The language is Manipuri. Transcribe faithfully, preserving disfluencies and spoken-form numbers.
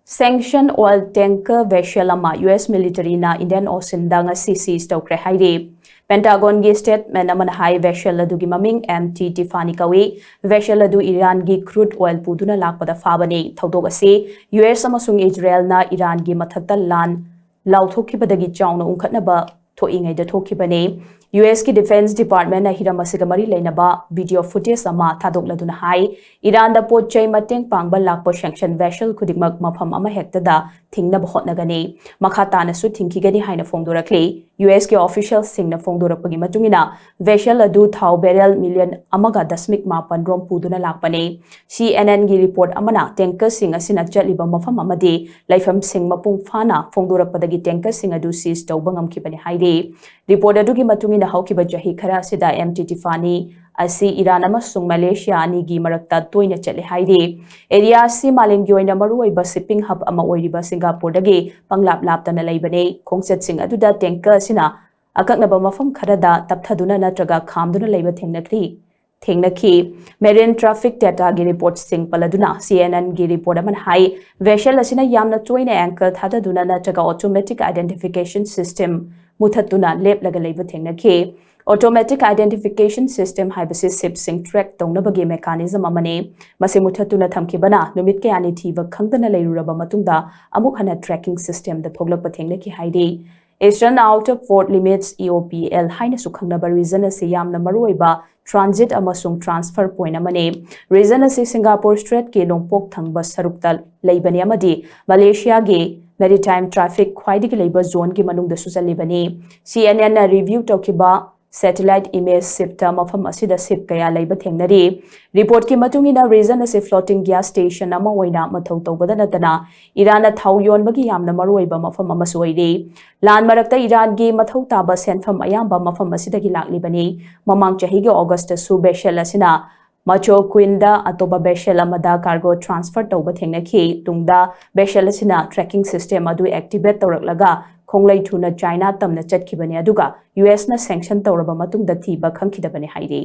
Sanction oil tanker vessel ꯑꯃ U S military ꯅ Indian Ocean ꯗ ꯉꯁꯤ seize ꯇꯧꯈ꯭ꯔꯦ ꯍꯥꯏꯔꯤ꯫ Pentagon ꯒꯤ statement ꯑꯃꯅ ꯍꯥꯏ, vessel ꯑꯗꯨꯒꯤ ꯃꯃꯤꯡ M T Tiffany ꯀꯧꯏ꯫ Vessel ꯑꯗꯨ ꯏꯔꯥꯟꯒꯤ crude oil ꯄꯨꯗꯨꯅ ꯂꯥꯛꯄꯗ ꯐꯥꯕꯅꯤ꯫ ꯊꯧꯗꯣꯛ ꯑꯁꯤ U S ꯑꯃꯁꯨꯡ ꯏꯖꯔꯦꯜꯅ ꯏꯔꯥꯟꯒꯤ ꯃꯊꯛꯇ ꯂꯥꯟ ꯂꯥꯎꯊꯣꯛꯈꯤꯕꯗꯒꯤ ꯆꯥꯎꯅ ꯎꯪꯈꯠꯅꯕ ꯊꯣꯛꯏꯉꯩꯗ ꯊꯣꯛꯈꯤꯕꯅꯤ꯫ U S ꯀꯤ Defense Department ꯅ ꯍꯤꯔꯝ ꯑꯁꯤꯒ ꯃꯔꯤ ꯂꯩꯅꯕ video footage ꯑꯃ ꯊꯥꯗꯣꯛꯂꯗꯨꯅ ꯍꯥꯏ, ꯏꯔꯥꯟꯗ ꯄꯣꯠ ꯆꯩ ꯃꯇꯦꯡ ꯄꯥꯡꯕ ꯂꯥꯛꯄ sanction vessel ꯈꯨꯗꯤꯡꯃꯛ ꯃꯐꯝ ꯑꯃꯍꯦꯛꯇꯗ ꯊꯤꯡꯅꯕ ꯍꯣꯠꯅꯒꯅꯤ, ꯃꯈꯥ ꯇꯥꯅꯁꯨ ꯊꯤꯡꯈꯤꯒꯅꯤ ꯍꯥꯏꯅ ꯐꯣꯡꯗꯣꯔꯛꯂꯤ꯫ U S ꯀꯤ official ꯁꯤꯡꯅ ꯐꯣꯡꯗꯣꯔꯛꯄꯒꯤ ꯃꯇꯨꯡ ꯏꯟꯅ, vessel ꯑꯗꯨ ꯊꯥꯎ barrel million ꯑꯃꯒ ꯗꯁꯃꯤꯛ ꯃꯥꯄꯟ ꯔꯣꯝ ꯄꯨꯗꯨꯅ ꯂꯥꯛꯄꯅꯤ꯫ C N N ꯒꯤ report ꯑꯃꯅ tanker ꯁꯤꯡ ꯑꯁꯤꯅ ꯆꯠꯂꯤꯕ ꯃꯐꯝ ꯑꯃꯗꯤ ꯂꯩꯐꯝꯁꯤꯡ ꯃꯄꯨꯡ ꯐꯥꯅ ꯐꯣꯡꯗꯣꯔꯛꯄꯗꯒꯤ tanker ꯁꯤꯡ ꯑꯗꯨ seize ꯇꯧꯕ ꯉꯝꯈꯤꯕꯅꯤ ꯍꯥꯏꯔꯤ꯫ Report ꯑꯗꯨꯒꯤ ꯃꯇꯨꯡ ꯏꯟꯅ, ꯍꯧꯈꯤꯕ ꯆꯍꯤ ꯈꯔ ꯑꯁꯤꯗ M T Tiffany ꯑꯁꯤ ꯏꯔꯥꯟ ꯑꯃꯁꯨꯡ ꯃꯂꯦꯁꯤꯌꯥ ꯑꯅꯤꯒꯤ ꯃꯔꯛꯇ ꯇꯣꯏꯅ ꯆꯠꯂꯤ ꯍꯥꯏꯔꯤ꯫ Area ꯑꯁꯤ ꯃꯥꯂꯦꯝꯒꯤ ꯑꯣꯏꯅ ꯃꯔꯨꯑꯣꯏꯕ shipping hub ꯑꯃ ꯑꯣꯏꯔꯤꯕ ꯁꯤꯡꯒꯥꯄꯨꯔꯗꯒꯤ ꯄꯪꯂꯥꯞ ꯂꯥꯞꯇꯅ ꯂꯩꯕꯅꯤ꯫ ꯈꯣꯡꯆꯠꯁꯤꯡ ꯑꯗꯨꯗ tanker ꯑꯁꯤꯅ ꯑꯀꯛꯅꯕ ꯃꯐꯝ ꯈꯔꯗ ꯇꯞꯊꯗꯨꯅ ꯅꯠꯇ꯭ꯔꯒ ꯈꯥꯝꯗꯨꯅ ꯂꯩꯕ ꯊꯦꯡꯅꯈ꯭ꯔꯤ꯫ ꯊꯦꯡꯅꯈꯤ꯫ Marine traffic data ꯒꯤ report ꯁꯤꯡ ꯄꯜꯂꯗꯨꯅ C N N ꯒꯤ report ꯑꯃꯅ ꯍꯥꯏ, vessel ꯑꯁꯤꯅ ꯌꯥꯝꯅ ꯇꯣꯏꯅ anchor ꯊꯥꯗꯗꯨꯅ ꯅꯠꯇ꯭ꯔꯒ automatic identification system ꯃꯨꯊꯠꯇꯨꯅ ꯂꯦꯞꯂꯒ ꯂꯩꯕ ꯊꯦꯡꯅꯈꯤ꯫ Automatic identification system ꯍꯥꯏꯕꯁꯤ ship ꯁꯤꯡ track ꯇꯧꯅꯕꯒꯤ mechanism ꯑꯃꯅꯤ꯫ ꯃꯁꯤ ꯃꯨꯊꯠꯇꯨꯅ ꯊꯝꯈꯤꯕꯅ ꯅꯨꯃꯤꯠ ꯀꯌꯥꯅꯤ ꯊꯤꯕ ꯈꯪꯗꯅ ꯂꯩꯔꯨꯔꯕ ꯃꯇꯨꯡꯗ ꯑꯃꯨꯛ ꯍꯟꯅ tracking system ꯗ ꯊꯣꯛꯂꯛꯄ ꯊꯦꯡꯅꯈꯤ ꯍꯥꯏꯔꯤ꯫ Eastern Outer Port Limits, E O P L, ꯍꯥꯏꯅꯁꯨ ꯈꯪꯅꯕ region ꯑꯁꯤ ꯌꯥꯝꯅ ꯃꯔꯨꯑꯣꯏꯕ transit ꯑꯃꯁꯨꯡ transfer point ꯑꯃꯅꯤ꯫ Region ꯑꯁꯤ Singapore Strait ꯀꯤ ꯅꯣꯡꯄꯣꯛ ꯊꯪꯕ ꯁꯔꯨꯛꯇ ꯂꯩꯕꯅꯤ ꯑꯃꯗꯤ ꯃꯂꯦꯁꯤꯌꯥꯒꯤ maritime traffic ꯈ꯭ꯋꯥꯏꯗꯒꯤ ꯂꯩꯕ zone ꯒꯤ ꯃꯅꯨꯡꯗꯁꯨ ꯆꯜꯂꯤꯕꯅꯤ꯫ C N N ꯅ review ꯇꯧꯈꯤꯕ satellite image ship ꯇ ꯃꯐꯝ ꯑꯁꯤꯗ ship ꯀꯌꯥ ꯂꯩꯕ ꯊꯦꯡꯅꯔꯤ꯫ Report ꯀꯤ ꯃꯇꯨꯡ ꯏꯟꯅ, region ꯑꯁꯤ floating gas station ꯑꯃ ꯑꯣꯏꯅ ꯃꯊꯧ ꯇꯧꯕꯗ ꯅꯠꯇꯅ ꯏꯔꯥꯟꯅ ꯊꯥꯎ ꯌꯣꯟꯕꯒꯤ ꯌꯥꯝꯅ ꯃꯔꯨꯑꯣꯏꯕ ꯃꯐꯝ ꯑꯃꯁꯨ ꯑꯣꯏꯔꯤ꯫ ꯂꯥꯟ ꯃꯔꯛꯇ ꯏꯔꯥꯟꯒꯤ ꯃꯊꯧ ꯇꯥꯕ ꯁꯦꯟꯐꯝ ꯑꯌꯥꯝꯕ ꯃꯐꯝ ꯑꯁꯤꯗꯒꯤ ꯂꯥꯛꯂꯤꯕꯅꯤ꯫ ꯃꯃꯥꯡ ꯆꯍꯤꯒꯤ August ꯇꯁꯨ vessel ꯑꯁꯤꯅ Macho Queen ꯗ ꯑꯇꯣꯞꯄ vessel ꯑꯃꯗ cargo transfer ꯇꯧꯕ ꯊꯦꯡꯅꯈꯤ꯫ ꯇꯨꯡꯗ vessel ꯑꯁꯤꯅ tracking system ꯑꯗꯨ activate ꯇꯧꯔꯛꯂꯒ ꯈꯣꯡꯂꯩ ꯊꯨꯅ China ꯇꯝꯅ ꯆꯠꯈꯤꯕꯅꯤ, ꯑꯗꯨꯒ U S ꯅ sanction ꯇꯧꯔꯕ ꯃꯇꯨꯡꯗ ꯊꯤꯕ ꯈꯪꯈꯤꯗꯕꯅꯤ ꯍꯥꯏꯔꯤ꯫